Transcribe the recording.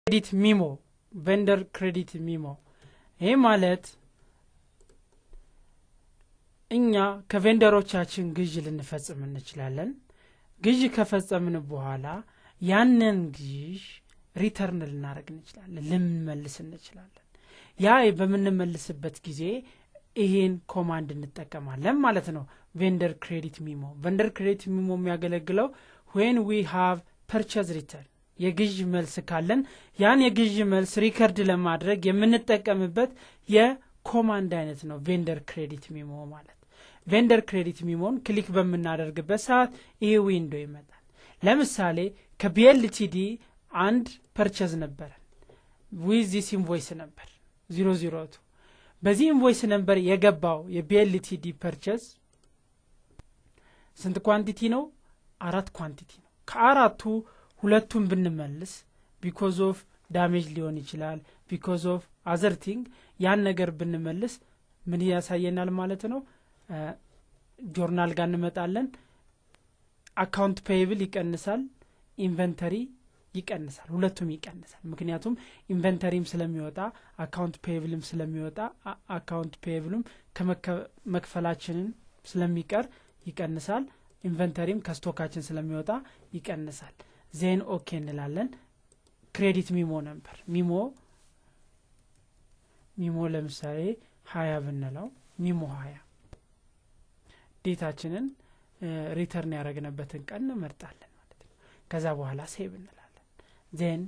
Credit memo፣ vendor credit memo። ይህ ማለት እኛ ከ vendor ኦቻችን ግዥ ልንፈጽም እንችላለን። ግዥ ከፈጸምን በኋላ ያንን ግዥ return ልናደርግ እንችላለን፣ ልንመልስ እንችላለን። ያ በምንመልስበት ጊዜ ይሄን command እንጠቀማለን ማለት ነው። Vendor credit memo። Vendor credit memo የሚያገለግለው when we have purchase return፣ የግዥ መልስ ካለን ያን የግዥ መልስ record ለማድረግ የምንጠቀምበት የ command አይነት ነው vendor credit memo ማለት። Vendor credit memo ን click በምናደርግበት ሰዓት ይህ window ይመጣል። ለምሳሌ ከ BLTD አንድ purchase ነበረን with this invoice number 002። በዚህ invoice number የገባው የ BLTD purchase ስንት quantity ነው? አራት quantity ነው። ከአራቱ ሁለቱን ብንመልስ because of damage ሊሆን ይችላል፣ because of other thing፣ ያን ነገር ብንመልስ ምን ያሳየናል ማለት ነው? ጆርናል ጋር እንመጣለን። Account payable ይቀንሳል፣ inventory ይቀንሳል። ሁለቱም ይቀንሳል። ምክንያቱም inventory ም ስለሚወጣ account payable ም ስለሚወጣ፣ account payable ኡም ከመክፈላችንን ስለሚቀር ይቀንሳል። Inventory ም ከ stock ኣችን ስለሚወጣ ይቀንሳል። Then okay እንላለን። Credit memo number፣ memo ለምሳሌ 20 ብንለው፣ memo 20፣ date ኣችንን return ያደረግንበትን ቀን እንመርጣለን ማለት ነው። ከዛ በኋላ save እንላለን። Then